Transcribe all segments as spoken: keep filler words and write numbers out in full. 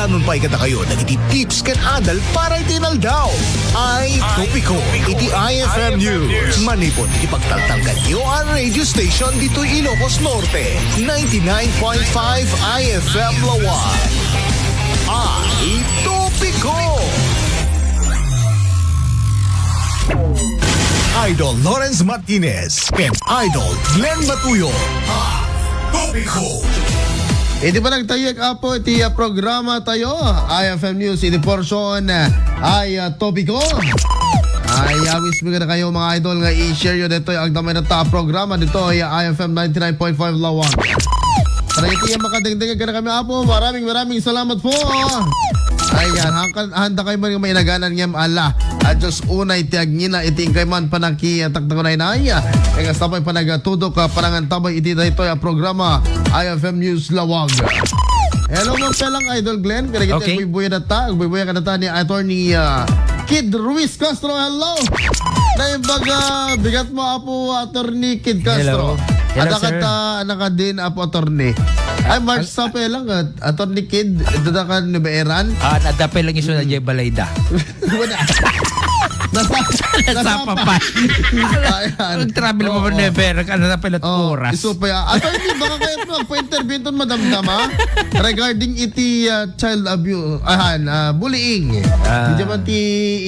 Anon pay kadakayo dagiti tips ken adal para iti inaldaw. Ay topiko iti I F M News. Manipud iti pagtaltalkanyo a radio station ditoy Ilocos Norte, ninety-nine point five I F M Lawan. Ay topiko! Idol Lawrence Martinez and Idol Glenn Batuyo. Ay topiko! Iti panagtayyek, Apo, iti, ah, programa tayo, I F M News, iti portion, ah, ay, ah, topiko. Ay, awis mi kadakayo, mga idol, nga i-share yo ditoy agdamay na ta programa ditoy, ah, I F M ninety-nine point five Lawag. Para iti makadengdeng kadakami, Apo, maraming, maraming salamat po. Ayan, hangkan, handa kayo man nga mainaganan ngem ala. At Diyos unay ti agngina iti inkay man panakitaktakon ay nay. Kaya nga sapay panagtudok, ah, panangantabay iti daytoy a programa, I F M News Lawag. Hello, mapelang Idol Glenn. Kaya kita Okay. agbuybuya data, agbuybuya ka data ni Attorney, ah, Kid Ruiz Castro. Hello. Naimbag, ah, bigat mo, Apo Attorney Kid Castro. Hello. Hello, Ada sir. Kata, anak ka din, Apo Attorney. Ay, March Al- sa pa lang, ah, Attorney Kid, dada ka ni Beeran? Ah, nadapay lang isu na jay balayda. Wala. Nasa, Nasa nasa papay. Ayan. Ang travel mo Oo. Never, ka na pala Oo, oras. Isu pa ya. Attorney, baka kaya mo magpa-interview ton madamdama regarding iti, ah, child abuse, ahan, ah, bullying. Ah. Di naman ti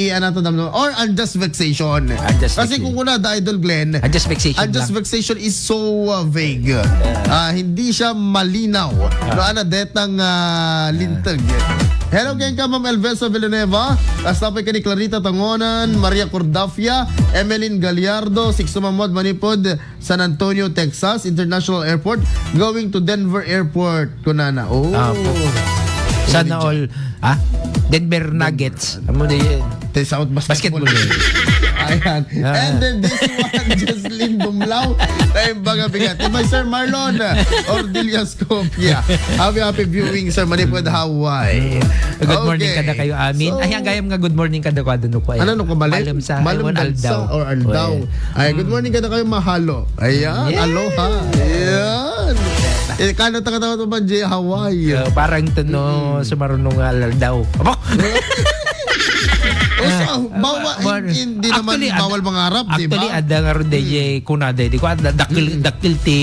i-, ano to, damdama. Or unjust vexation. Unjust Kasi vexation. Kung una, the Idol Glenn, Unjust vexation unjust lang. Vexation is so, uh, vague. Yeah. Ah, hindi siya malinaw. Ah. No, ana detang, ah, lintag. Hello, keng ka, Ma'am Elvesa Villanueva. Kasta pa kani Clarita Tangonan, Maria Cordafia, Emeline Gallardo, Sixto Mamuad, Manipod, San Antonio, Texas International Airport, going to Denver Airport, kunana. Oh. Apo. Sana all, ah? Denver Nuggets. Amo di yan. Te, sa out basketball. Basketball. Ayan. Ah. And then this one, Jocelyn Dumlao. Time baga bigat. By Sir Marlon Ordillas Copia. Happy, happy viewing, Sir Manipod, Hawaii. Good morning Okay. Kada kayo amin. So, Ay, ang gayam nga good morning kada ko, ano ko, ano, no, kumali? Malem sa, Malem ay, wan, sa aldaw. Or aldaw. Well. Ay, good morning kada kayo, mahalo. Ayan, Yeah. Aloha. Ayan. Eh, kano ta katawa to ba, J Hawaii? Uh, parang to, no, Mm. sumarunong nga aldaw. Aba! O, so, Ah, bawal, ah, hindi naman actually, ad-, bawal mangarap, di ba? Actually, ada nga ron, Mm. D J, kunada, di ko, ada, dakil, Mm. dakil ti,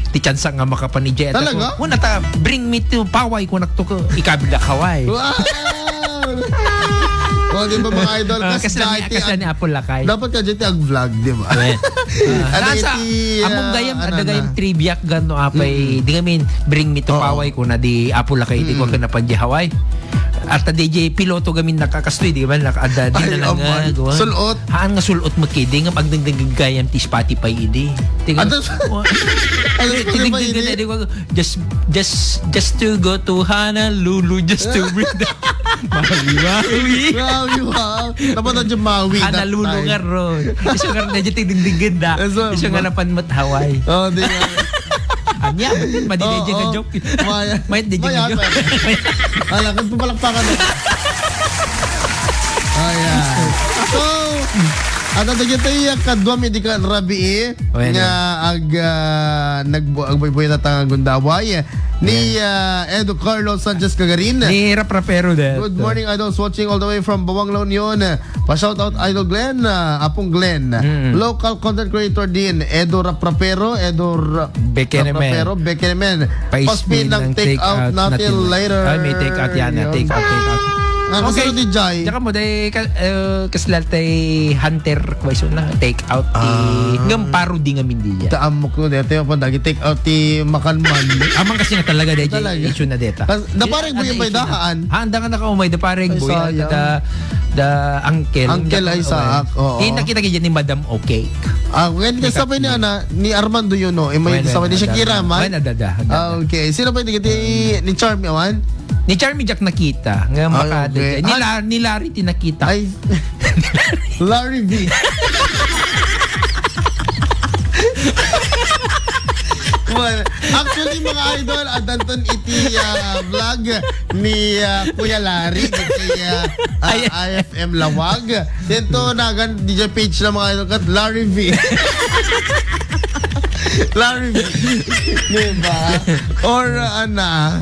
ti tsansa nga makapanidya. Talaga? Ako, una ta, bring me to Paway, kunak to ko, ikabilak Hawaii. Wow! O, di ba, mga idol? Ah, Kas kasla ni, dati kasla ang ni Apo Lakay. Dapat ka dyan ang vlog, di ba? Well, ah, Ano nasa, iti, among ah, gayam, ano ada na? Gayam trivia, gano, apay, Mm. di kami, bring me to Oo. Paway, kuna di Apo Lakay, di ko Mm. kanapan di Hawaii. At, ah, D J, piloto gamin nakakastoy, di ba? Naka-, ada, di Ay, na lang, aman. Ah, gawa. Sulot. Haan nga sulot makidi, nga agdagdag gayam ti Spotify idi. Tingnan Ano? mo. Ano Spotify idi? Tingnan mo, di ko, Just, just, just to go to Honolulu, just to breathe. Maui, Maui. Maui, wow. Napanood yung Maui that Honolulu time. Nga ron. Isu nga ron, medyo tinigdigan da. Isu nga napan mat Hawaii. Oh, di nga. Anya, ba't yun? Madi Oo, na dyan nga oo. Joke. Maya. Mayat di dyan nga Maya, joke. Maya. Ala, kung pumalakpakan na. Ayan. So, at ang dagiti, ah, kaduam idi ka rabii, Bueno. Nga ag, ah, nagbu-, agbuybuya ta nga gundaway ni, Yeah. ah, Edo Carlos Sanchez Cagarin. Ni Rap Rapero din. Good morning, idols. Watching all the way from Bawang, La Union. Pa-shout out, Idol Glenn, ah, Apong Glenn. Mm. Local content creator din, Edo Rap Rapero, Edo Ra-, Bekenemen. Rap Rapero, Bekenemen. Pa-spin ng take out, take out, not in later. Ay, may take out yan, ah. Take out, take out. Ah, Okay. Kasunod ni Jai. Tsaka mo, dahil ka-, eh, kasla tay hunter, kwa iso na, take out ti Ah. ngem paro di ngamin di dyan. Ta ammo ko, dati pa dagi take out ti makan man. Amang kasi nga talaga, dahil Talaga. Issue na deta. Pas-, da parang Ano, buhay may issue na? Dahaan. Ha, anda nga nakaumay, da parang Ay, buhay, sayang. Da, da uncle. Uncle Isaac, oo. Di nakita ka dyan ni Madam Okay. Ah, ngayon, May kasabay ni ka- Ana, ni Armando yun, no? Eh, may Wala, kasabay ni wala, Shakira, wala. Man. Wala, da, da, da, da. Ah, okay. Sino pa yung ni Charmy, awan? Ni Charmy Jack nakita. Nga Ay, makada okay. dyan. Ni Ay. La-, ni Larry ti nakita. Ay. Larry V. Well, actually, mga idol, adanton iti, ah, vlog ni, ah, Kuya Larry, iti, ah, ah, Ay. I F M Lawag. Dito, nagan, D J page na mga idol, kat Larry V. Larry. Di ba? Or, uh, ana,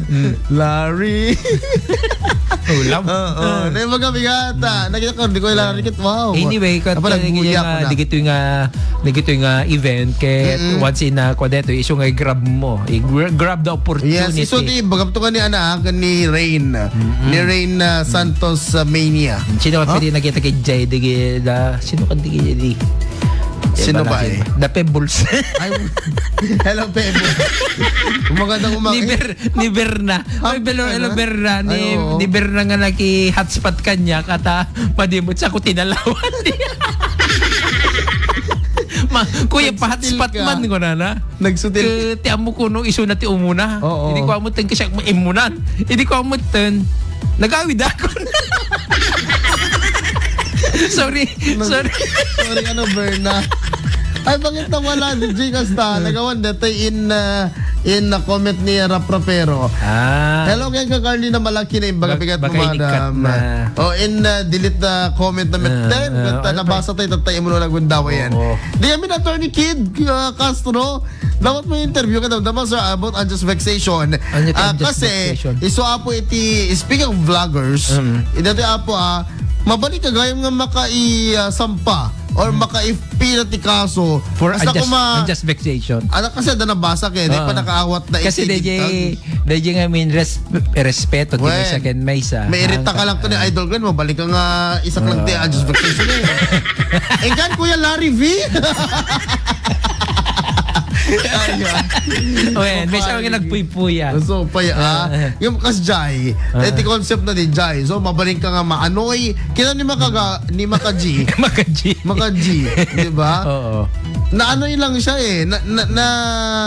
Larry. Ulam. Oo. Na yung mga bigat, ah. Nakita ko, di ko ilang rikit. Wow. Anyway, kat Apa, kaya nagbuya nga, ko na. Digito nga, digito nga event, kay Mm-mm. once in a, kwa deto, iso nga grab mo. I-gra-, grab the opportunity. Yes, iso ti bagam to kani ana, ah, ni Rain. Ni Rain, ah, Santos, ah, Mania. Sino ka Huh? pwede nakita kay Jay? Digi, da, sino ka digi, di? Sino Iba ba na, eh? sino? The Pebbles. Ay, hello, Pebbles. Magandang umaga. Ni Ber, ni Berna. Ay, Ah, Belo, hello, ano? Berna. Ni, Ay, oo. ni Berna nga naki-hotspot kanya, kata, padi mo, sa ko tinalawan. Ma, kuya, Nagsutil pa-hotspot ka. Man, ko na na. Nagsutil. Ke, ti amo ko nung iso na ti umuna. Oo. Hindi ko amo ten kasi mo imunan. Hindi ko amo ten. Nagawid ako. Sorry. Nag- Sorry. Sorry, ano, Berna? Ay, bakit nawala si Jay Casta? Nagawan dito in, uh, in uh, comment ni Rap Rapero. Ah. Hello, kay ka Carlina Malaki na yung Ba- bagabigat baka mo, inikat madam. Na. O, in uh, delete the comment na Ah, meten. ah, But uh, ano nabasa tayo, tatay mo na nagundaway yan. Oo. Di kami na Attorney Kid uh, Castro. Dapat may interview ka daw. Dapat, sir, about unjust vexation. Ano yung Ah, unjust kasi, vexation? Iso apo iti, speaking of vloggers, Mm. idati apo, ah, mabalik ka gayam nga makai-, ah, sampa or makaipila ti kaso. For Basta unjust, kuma-, unjust vexation. Ano kasi, ada nabasa kaya, di pa Ah. nakaawat na Kasi itigintag. DJ, DJ nga, I mean, res-, respeto ti Wen. maysa ken maysa. May irita ka lang to ni Idol Glenn, mabalik ka nga isa ka lang ti Ah. unjust vexation eh. Engkan, Kuya Larry V? Ayun. Wen, may sa mga nagpuypuya. So, pa, ah, Ah. yung kas Jai, Ah. eh, ti concept na ni Jai. So, mabalik ka nga maanoy. Kita ni Makaga, ni Makaji. Makaji. Makaji, di ba? Oo. Naanoy lang siya eh. Na, na, na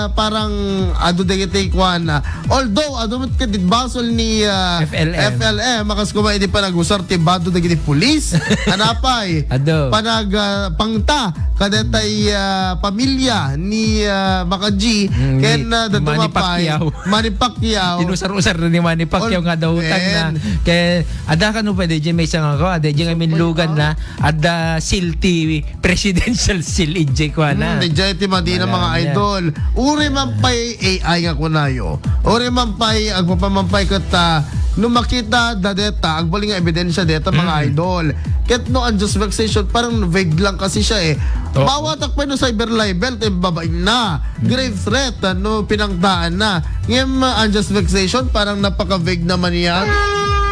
parang adu dagiti kuan na. Although, adu met kadit basol ni ah, F L M. F L M, makas kuma hindi pa nag-usar ti bado dagiti pulis. Anapay. Adu. Panag ah, pangta kadetay ah, pamilya ni ah, Makaji. Mm, Ken ni ah, dadu Manny mapay, Pacquiao. Manny Pacquiao. Inusar-usar na ni Manny Pacquiao Ol-, nga daw utang na. wen. Kay, ada ka no pwede, DJ, may isang ako, ada, DJ nga minlugan na, ada silti presidential seal ijay ko na. Hmm, di jay ti madi na mga Malam yan. Idol. Uri man pay A I nga kunayo. Uri man pay agpapamampay ket ah, no makita da deta, agbaling nga ebidensya deta mga Mm. idol. Ket no unjust vexation, parang vague lang kasi siya eh. Oo. Mawatak pa no cyber libel, ti babain na. Grave threat, ah, no pinangtaan na. Ngem ah, unjust vexation, parang napaka-vague naman yan.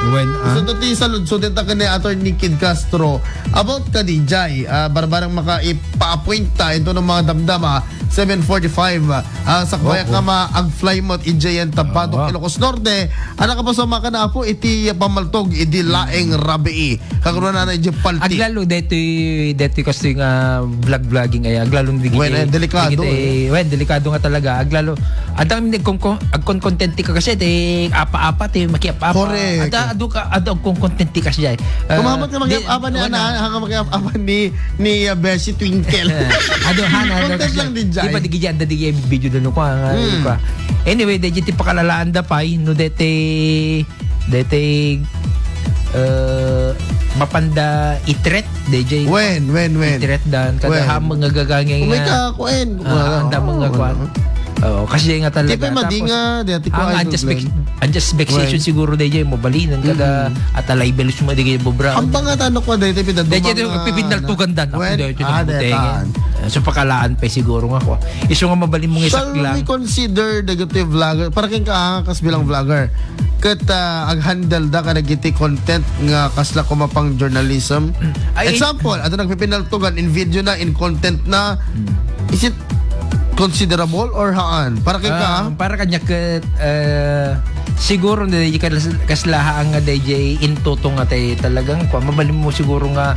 When, ah, So, to ti saludsod ta ken ni Attorney Kid Castro about ka D J, ah, barbarang makaipa-appoint ta into ng mga damdama, seven forty-five, ah, sakbay Oo. Ka ma-ag-fly mo, D J yan, Tabato, Oo. Ilocos Norte, anak ka pa sa mga kanapo, iti pamaltog, idi laeng rabii. Kagruan na na, D J Palti. Aglalo, detoy, detoy kastoy nga vlog-vlogging ay, aglalo, di Wen, kita, eh, delikado, di kita, eh. Wen, delikado nga talaga. Aglalo, adang nagkon-, agkon-, agkonkontenti ka kasi, ti apa-apa, ti makiap-apa. Correct. Ada, adu ka, ada agkonkontenti kasi, ay. Ah, Kumamat nga di, makiap-apa ni wala. Ana, hanga makiap-apa ni, ni uh, Beshi Twinkle. Adu, hana, adu, Content kasi, lang din, Jai. Di ba, di gidya, di gidya video doon ko, ah, Hmm. ko, ah. Anyway, di gidya ti pakalalaan da pay, no, dete, dete, eh, mapanda i-threat, D J. Wen, wen, wen. I-threat dan, kada Wen. Ham nga gagangay Kung may nga. Ka-, kuen. Ah, ang damo nga kuan. Oo, kasi nga talaga. Di pa madinga, Tapos, di ati ko ang idol, unjust vex-, Glenn. unjust vexation Wen. siguro, D J, mabalinan kada Mm. at alay belus mo, di kayo mabra. Ang mga tanong ko, dahil pipinda Dahil dumang, dito, ah, pipinaltugan dan. Wen, Dahil ito ah, ng butengan. detan. So, pakalaan pa siguro nga ako. Iso nga mabalin mong Shall isaklang. We consider the good vlogger? Para keng ka, kas bilang vlogger. Ket ah, ag-handle da kadagiti content nga kasla kumapang journalism. Ay, Example, ato nagpipinaltugan in video na, in content na. Is it considerable or haan? Para keng ka? Ah, para kanya ket, eh, siguro na di kas-, kaslaha nga D J intuto nga tay talagang kwa mabalin mo siguro nga,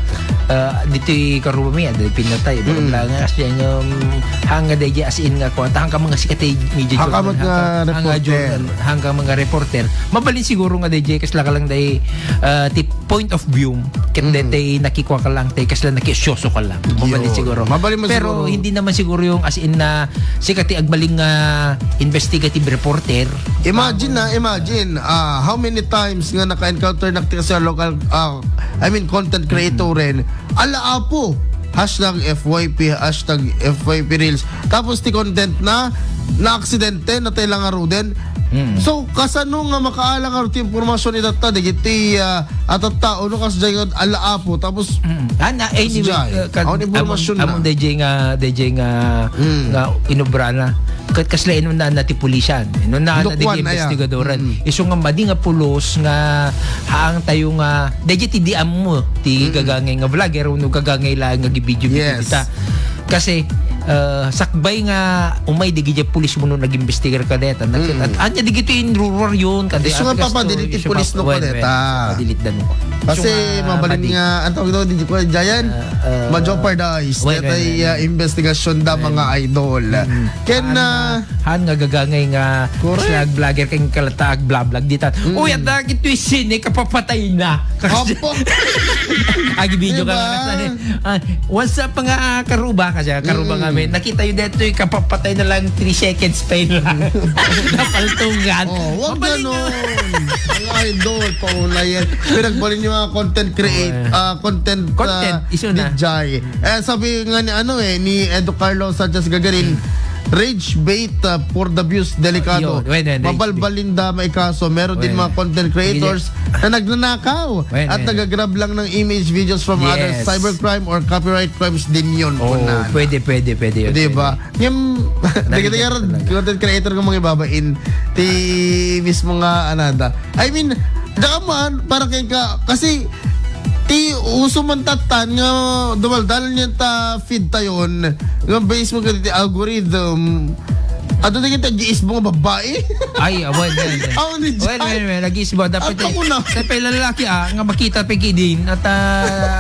ah, dito'y karumi, ah, dito'y pinatay, Mm. baka nga kasi yung, um, hanga D J as in nga kwa, hanga mga sikat ay media Hanga journal, mga hanga, hanga reporter. journal, hanga mga reporter. Mabalin siguro nga D J kasla ka lang day, ah, ti point of view, ket Mm. dete nakikwa ka lang, te kasla nakiusyoso ka lang. Mabalin Yo. Siguro. Mabalin mo Pero siguro. Hindi naman siguro yung as in na sikat ti agbaling nga investigative reporter. Imagine na, imagine ah, how many times nga naka-encounter na sa local, ah, I mean, content creator rin. Ala apo, hashtag F Y P, hashtag F Y P Reels. Tapos ti content na, naaksidente, natay la ngaruden. Mm. So, kasano nga makaala ngarud ti impormasyon itatta, dagiti, ah, a tattao, no, kasdiay nga ala-apo, tapos Mm. Ah, na, anyway, kasdiay. Uh, kad-, Awan impormasyon among, na. Among D J nga, D J nga, Mm. nga inubrana. Kat-, kasla inunaan na ti pulisan. Inunaan na ti Lukwan, aya. Investigadoran. Mm. Isu nga madi nga pulos nga haang tayo nga, D J ti di ammo, ti Mm. gagangay nga vlogger, uno gagangay lang nga gi-video-video Yes. kita. Kasi, uh, sakbay nga umay di gidi pulis mo nung nag-investigar ka deta. Nag-, Mm. at anya di gito in rural yun, kadi Isu nga address to, papadilit ti isu pulis pa-, no wen, kadeta. Wen, isu padilit da no. Kasi Isu nga mabalin madi. Nga, ang tawag daw, di ko, Giant, Ah, ah, ma-jeopardize. Wen, Deta wen, wen, iya wen. Investigasyon da, Wen. Mga idol. Mm. Ken, Haan nga, ah, haan nga gagangay nga Correct. Slag vlogger kay kalata ag-vlog dita. Mm. Uy, at dagit to sine kapapatay na. Kasi Opo. Agi video ka Diba? Nga, ah, what's up, mga karuba? Kasi karuba Mm. nga, men. Nakita yun dito yung kapapatay na lang three seconds pa yun lang. Napaltungan. Oh, wag Mabaling ganon. Mga idol, pauna yan. Pinagbalin yung mga content create, Oh, eh. Ah, content, Content, ah, isu na. D J. Eh, sabi nga ni, ano, eh, ni Edo Carlo Sanchez Gagarin, "Rage bait, ah, for the views, delikado." Yun, wen, wen, rage bait. Mabalbalinda maikaso. Meron din Wen. Mga content creators Hindi. Na nagnanakaw Wen, at wen. Nagagrab lang ng image videos from others. Yes. Cybercrime or copyright crimes din yun, Oh, kunan. Pwede, pwede, pwede yun, Di ba? Pwede. Yung, Nakikita dagiti talaga. Content creator nga mga ibabain, ti mismo nga anada. I mean, daka man, para kay ka, kasi, ti uso man tatan nga dumaldal niya ta feed tayon, nga base mo kadi ti algorithm, ato na kita giis mo nga babae. Ay, ah, well, well, well. Aw, ni Well, Jai. Well, well, nag-iis mo. Dapat Ang eh, ako na. Dapat lalaki, ah, nga makita pa gidin at, ah,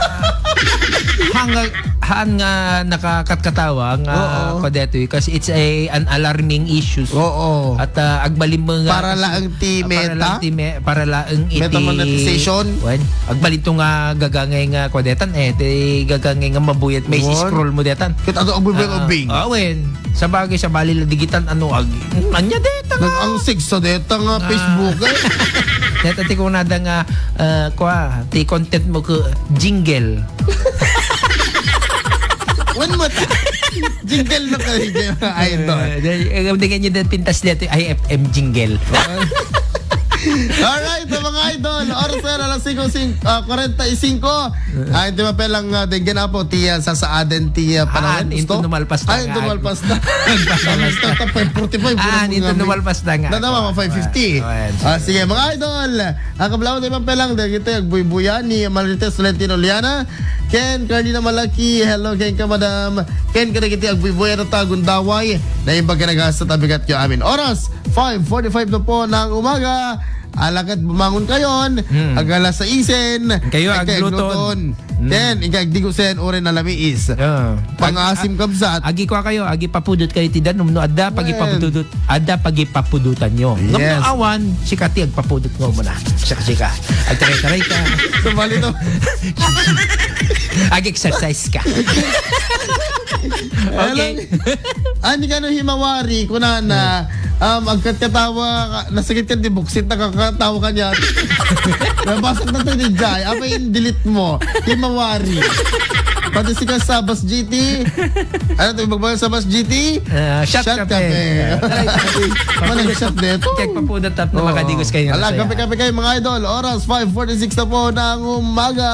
hanga-, haan nga nakakatkatawa nga Oo. Kwadetoy, kasi it's a, an alarming issues. Oo. At, ah, agbaling mo nga Para kasi, laang ti ah, para Meta? Laang ti Me-, para laang iti Meta monetization? Wen, agbalin to nga gagangay nga kwadetan, eh, ti gagangay nga mabuyat, may Wen. Scroll mo detan. Ket adu, agbubeng-ubeng. Ah, ah, wen. Sabagay, sabali la digitan, ano, ag-, anya deta nga? Nag-angsig sa deta nga Ah. Facebook, eh. Deta ti kunada nga, ah, kwa, ti content mo ko, jingle. Wen mo ta. Jingle na kayo, mga idol. Eh, di, eh, di kanya din pintas dito, I F M jingle. Alright, mga idol. Oras na alas singko, sing-, ah, kwarenta y singko. Ay, di ba, pelang, ah, denggen apo, ti, ah, sasaaden, ti, ah, panahon? Haan, into Gusto? Numalpas na Ay, nga. Into numalpas na. Numalpas na. Five forty-five, Haan, puro into mga numalpas na nga. Nadama, five fifty. Ah, sige, mga idol. Ang kablawan, di ba, pelang, denggen tayo, agbuybuyan ni Marites Tolentino Liana. Ken Carlina Malaki, hello kenka, madam. Ken kadagiti agbuybuya ta Gundaway, naimbag nga nagasta tabigat ken amin. Oras, five forty-five na po ng umaga. Alakad bumangon kayon, Hmm. Ag alas saisen, Kayo, ag agluton. Agluton. Hmm. Ken, ika agdigusen, uray nalamiis. Ah. Pangasim Ag-, kabsat. Agi kwa kayo, agi papudot kayo ti danum, no? Adda, Well. Pagipapudot. Adda pagipapudutan nyo. Ngem Yes. No awan, sika ti agpapudot nga umuna. Sika, sika. Agtaray-taray ka. Sabali to. Ag-exercise ka. Okay. Alam, ani ka no himawari, kunana, Hmm. um, agkatkatawa, nasakit ka, di buksit, nakakatawa ka niya. Nabasag na to ni Jai. Apa yung delete mo? Himawari. Pati si Kasabas G T. Ano to, ibagbaga sa Bas G T? Ah, Shot Shot Cafe. Cafe. Manag shot dito. Check pa po na tap na Oo. Makadigos kayo na Ala, saya. Kape-kape kayo, mga idol. Oras, five forty-six na po ng umaga.